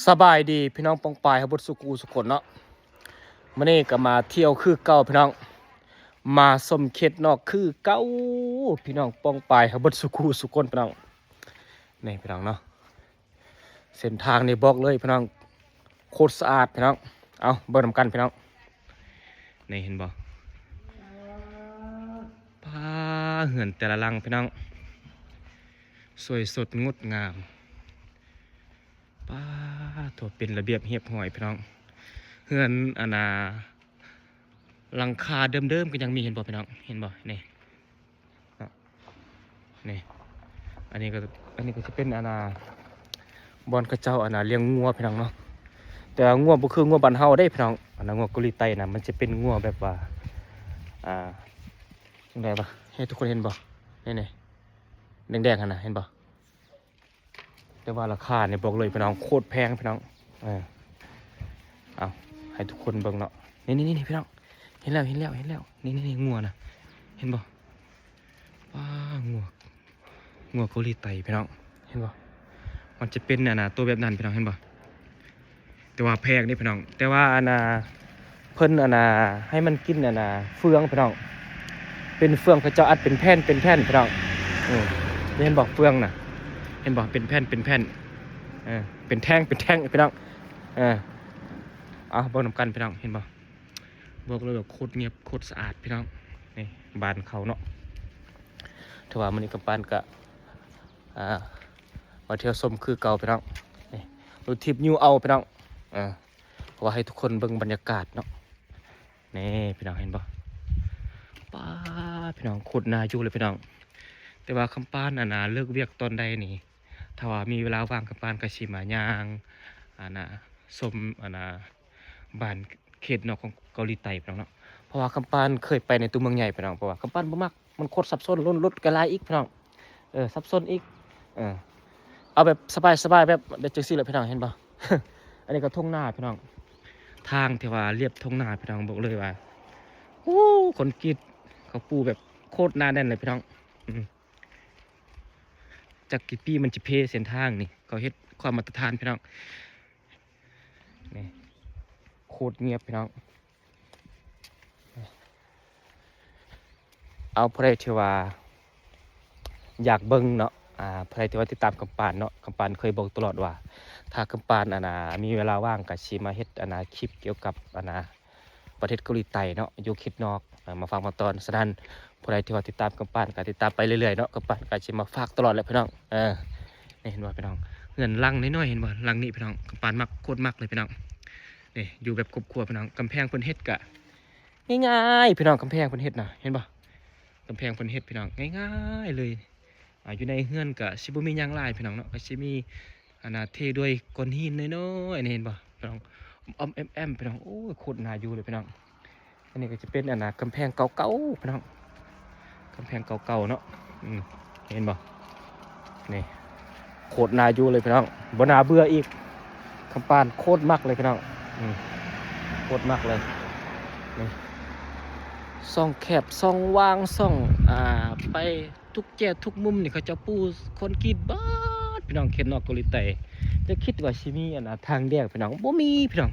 ສະບາຍດີພີ່ນ້ອງປ້ອງປາຍເຮົາເບິດສູ່ຄູ່ສູ່ຄົນເນາະ. ມື້ນີ້ກໍມາທ່ຽວຄືເກົ່າພີ່ນ້ອງ, ມາຊົມເຂດນອກຄືເກົ່າ ພີ່ນ້ອງປ້ອງປາຍເຮົາເບິດສູ່ຄູ່ສູ່ຄົນພີ່ນ້ອງ. ນີ້ພີ່ນ້ອງເນາະ, ເສັ້ນທາງນີ້ບອກເລີຍພີ່ນ້ອງ ໂຄດສະອາດພີ່ນ້ອງ. ເອົາເບິ່ງນຳກັນພີ່ນ້ອງ. ນີ້ເຫັນບໍ່? ປາ ເຮືອນແຕ່ລະຫຼັງພີ່ນ້ອງ ສວຍສົດງົດງາມ. ປາໂທ້ ເປັນລະບຽບຮຽບຮ້ອຍພີ່ນ້ອງ. ເຮືອນອັນນ່າ ຫຼັງຄາເດີມໆກໍຍັງມີ ເຫັນບໍ່ພີ່ນ້ອງ? ເຫັນບໍ່? ນີ້ເນາະ ນີ້ ອັນນີ້ກໍ ອັນນີ້ກໍຈະເປັນອັນນ່າ ບ່ອນເຂົາເຈົ້າອັນນ່າລ້ຽງງົວພີ່ນ້ອງເນາະ. ແຕ່ວ່າງົວບໍ່ຄືງົວບ້ານເຮົາເດ້ພີ່ນ້ອງ, ອັນນ່າງົວເກົາຫຼີໃຕ້ນະ ມັນຈະເປັນງົວແບບວ່າ ອ່າ ຈັ່ງໃດວະ ໃຫ້ທຸກຄົນເຫັນບໍ່? ນີ້ໆ ແດງໆຫັ້ນນະ ເຫັນບໍ່? ແຕ່ວ່າລາຄານີ້ບອກເລີຍພີ່ນ້ອງ ໂຄດແພງພີ່ນ້ອງ. ເອີ ເອົາໃຫ້ທຸກຄົນເບິ່ງເນາະ. ນີ້ໆໆ ພີ່ນ້ອງ ເຫັນແລ້ວ ເຫັນແລ້ວ ເຫັນແລ້ວ. ນີ້ໆໆ ງົວນະ ເຫັນບໍ່? ວ້າ ງົວ ງົວເກົາຫຼີໃຕ້ພີ່ນ້ອງ ເຫັນບໍ່? ມັນຈະເປັນອັນນ່າ ໂຕແບບນັ້ນພີ່ນ້ອງ ເຫັນບໍ່? ແຕ່ວ່າແພງເດ້ພີ່ນ້ອງ. ແຕ່ວ່າອັນນ່າ ເພິ່ນອັນນ່າ ໃຫ້ມັນກິນອັນນ່າ ເຟືອງພີ່ນ້ອງ. ເປັນເຟືອງ ເຂົາເຈົ້າອັດເປັນແຜ່ນ ເປັນແຜ່ນພີ່ນ້ອງ. ເອີ ເຫັນບໍ່? ເຟືອງນະ ເຫັນບໍ່? ເປັນແຜ່ນ ເປັນແຜ່ນ ເອີ ເປັນແທ່ງ ເປັນແທ່ງພີ່ນ້ອງ. ເອີ ເອົາເບິ່ງນຳກັນພີ່ນ້ອງ ເຫັນບໍ່? ບອກເລີຍວ່າໂຄດງຽບ ໂຄດສະອາດພີ່ນ້ອງ. ນີ້ບ້ານເຂົາເນາະ. ຖືວ່າມື້ນີ້ກຳປານກະ ອ່າ ມາທ່ຽວຊົມຄືເກົ່າພີ່ນ້ອງ. ນີ້ລົດຖີບຍູ້ເອົາພີ່ນ້ອງ ເອີ ເພາະວ່າໃຫ້ທຸກຄົນເບິ່ງບັນຍາກາດເນາະ. ນີ້ພີ່ນ້ອງເຫັນບໍ່? ປາ ພີ່ນ້ອງ ໂຄດໜ້າຢູ່ເລີຍພີ່ນ້ອງ. ແຕ່ວ່າຄຳປານອັນນ່າ ເລີກວຽກຕອນໃດນີ້ ຖ້າວ່າມີເວລາວ່າງ ຄຳປານກໍຊິມາຍ່າງອັນນ່າ ຊົມອັນນ່າ ບ້ານເຂດນອກຂອງເກົາຫຼີໃຕ້ພີ່ນ້ອງເນາະ. ເພາະວ່າຄຳປານເຄີຍໄປໃນຕົວເມືອງໃຫຍ່ພີ່ນ້ອງ, ເພາະວ່າຄຳປານບໍ່ມັກ ມັນໂຄດສັບສົນ ລົດ ລົດກໍຫຼາຍອີກພີ່ນ້ອງ. ເອີ ສັບສົນອີກ. ເອີ ເອົາແບບສະບາຍໆ ແບບ ແບບຈັ່ງຊີ້ແຫຼະພີ່ນ້ອງ ເຫັນບໍ່? ອັນນີ້ກໍທົ່ງນາພີ່ນ້ອງ, ທາງທີ່ວ່າລຽບທົ່ງນາພີ່ນ້ອງ. ບອກເລີຍວ່າ ໂອ້ ຄອນກຣີດເຂົາປູແບບໂຄດໜາແໜ້ນເລີຍພີ່ນ້ອງ. ອືມ ຈັກກີ່ປີມັນຈະເພເສັ້ນທາງນີ້, ເຂົາເຮັດຄວາມມາດຕະຖານພີ່ນ້ອງ. ນີ້ໂຄດງຽບພີ່ນ້ອງ. ເອົາ ຜູ້ໃດທີ່ວ່າຢາກເບິ່ງເນາະ, ອ່າ ຜູ້ໃດທີ່ວ່າຕິດຕາມຄຳປານເນາະ, ຄຳປານເຄີຍບອກຕະຫຼອດວ່າ ຖ້າຄຳປານ ອັນນ່າ ມີເວລາວ່າງກໍຊິມາເຮັດ ອັນນ່າ ຄລິບກ່ຽວກັບ ອັນນ່າ ປະເທດເກົາຫຼີໃຕ້ເນາະ, ຢູ່ເຂດນອກ ເອີ ມາຝາກມາຕ້ອນ. ສະນັ້ນ ຜູ້ໃດທີ່ວ່າຕິດຕາມຄຳປານກໍຕິດຕາມໄປເລື້ອຍໆເນາະ, ຄຳປານກໍຊິມາຝາກຕະຫຼອດແຫຼະພີ່ນ້ອງ. ເອີ ນີ້ເຫັນບໍ່ພີ່ນ້ອງ, ເຮືອນຫຼັງນ້ອຍໆ ເຫັນບໍ່? ຫຼັງນີ້ພີ່ນ້ອງ ຄຳປານມັກ ໂຄດມັກເລີຍພີ່ນ້ອງ. ນີ້ຢູ່ແບບຄອບຄົວພີ່ນ້ອງ, ກຳແພງເພິ່ນເຮັດກະງ່າຍໆພີ່ນ້ອງ, ກຳແພງເພິ່ນເຮັດນະ ເຫັນບໍ່? ກຳແພງເພິ່ນເຮັດພີ່ນ້ອງ ງ່າຍໆເລີຍ. ອ່າ ຢູ່ໃນເຮືອນກະຊິບໍ່ມີຫຍັງຫຼາຍພີ່ນ້ອງເນາະ, ກະຊິມີ ອັນນ່າ ເທດ້ວຍກ້ອນຫີນນ້ອຍໆນີ້ ເຫັນບໍ່ພີ່ນ້ອງ? ອ້ອມໆແອ້ມໆພີ່ນ້ອງ. ໂອ້ຍ ໂຄດໜ້າຢູ່ເລີຍພີ່ນ້ອງ. ອັນນີ້ກໍຈະເປັນ ອັນນ່າ ກຳແພງເກົ່າໆພີ່ນ້ອງ, ກຳແພງເກົ່າໆເນາະ. ອືມ ເຫັນບໍ່? ນີ້ໂຄດໜ້າຢູ່ເລີຍພີ່ນ້ອງ, ບໍ່ໜ້າເບື່ອອີກ. ຄຳປານໂຄດມັກເລີຍພີ່ນ້ອງ. ອືມ ໂຄດມັກເລີຍ. ນີ້ຊ່ອງແຄບ ຊ່ອງຫວ່າງ ຊ່ອງ ອ່າ ໄປ ທຸກແຈທຸກມຸມນີ້ ເຂົາເຈົ້າປູຄອນກຣີດເບິດພີ່ນ້ອງ. ເຂດນອກເກົາຫຼີໃຕ້ ຢ່າຄິດວ່າຊິມີ ອັນນ່າ ທາງແດງພີ່ນ້ອງ, ບໍ່ມີພີ່ນ້ອງ.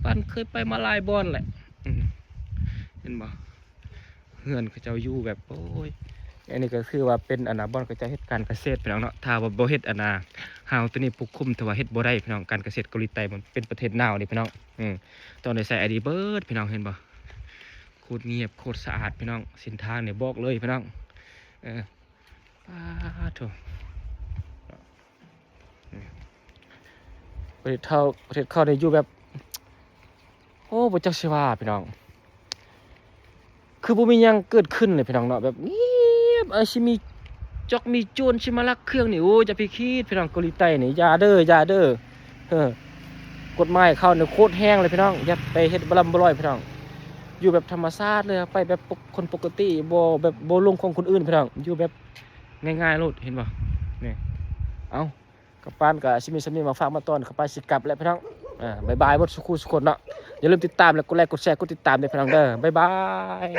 ປານເຄີຍໄປມາຫຼາຍບ່ອນແຫຼະ. ອືມ ເຫັນບໍ່? ເຮືອນເຂົາເຈົ້າຢູ່ແບບ ໂອ້ຍ ອັນນີ້ກໍຄືວ່າເປັນ ອັນນ່າ ບ່ອນເຂົາເຈົ້າເຮັດການກະເສດພີ່ນ້ອງເນາະ. ຖ້າວ່າບໍ່ເຮັດ ອັນນ່າ ຮາວໂຕນີ້ປົກຄຸມ ຖືວ່າເຮັດບໍ່ໄດ້ພີ່ນ້ອງ. ການກະເສດເກົາຫຼີໃຕ້ ມັນເປັນປະເທດໜາວເດ້ພີ່ນ້ອງ. ອືມ ຕ້ອງໄດ້ໃຊ້ໄອດີເບີດພີ່ນ້ອງ. ເຫັນບໍ່? ໂຄດງຽບ ໂຄດສະອາດພີ່ນ້ອງ, ເສັ້ນທາງນີ້ບອກເລີຍພີ່ນ້ອງ. ເອີ ປາໂທ້ ປະເທດເຮົາ ປະເທດເຂົານີ້ຢູ່ແບບ ໂອ້ ບໍ່ຈັກຊິວ່າພີ່ນ້ອງ, ຄືບໍ່ມີຫຍັງເກີດຂຶ້ນເລີຍພີ່ນ້ອງເນາະ. ແບບງຽບ ອາ ຊິມີຈອກມີໂຈນຊິມາລັກເຄື່ອງນີ້ ໂອ້ ຢ່າໄປຄິດພີ່ນ້ອງ. ເກົາຫຼີໃຕ້ນີ້ຢ່າເດີ ຢ່າເດີ. ເອີ ກົດໝາຍເຂົານີ້ໂຄດແຮງເລີຍພີ່ນ້ອງ, ຢ່າໄປເຮັດບໍ່ລຳບໍ່ລອຍພີ່ນ້ອງ. ຢູ່ແບບທຳມະຊາດເລີຍ, ໄປແບບປົກ ຄົນປົກກະຕິ, ບໍ່ແບບບໍ່ລົງຂອງຄົນອື່ນພີ່ນ້ອງ, ຢູ່ແບບງ່າຍໆໂລດ. ເຫັນບໍ່? ນີ້ ເອົ້າ ຄຳປານກໍຊິມີສ່ຳນີ້ມາຝາກມາຕ້ອນ, ຄຳປານຊິກັບແລ້ວພີ່ນ້ອງ. ບາຍບາຍເບິດສູ່ຄູ່ສູ່ຄົນເນາະ. ຢ່າລືມຕິດຕາມ ແລະ ກົດໄລ ກົດແຊ ກົດຕິດຕາມເດີພີ່ນ້ອງເດີ. ບາຍບາຍ.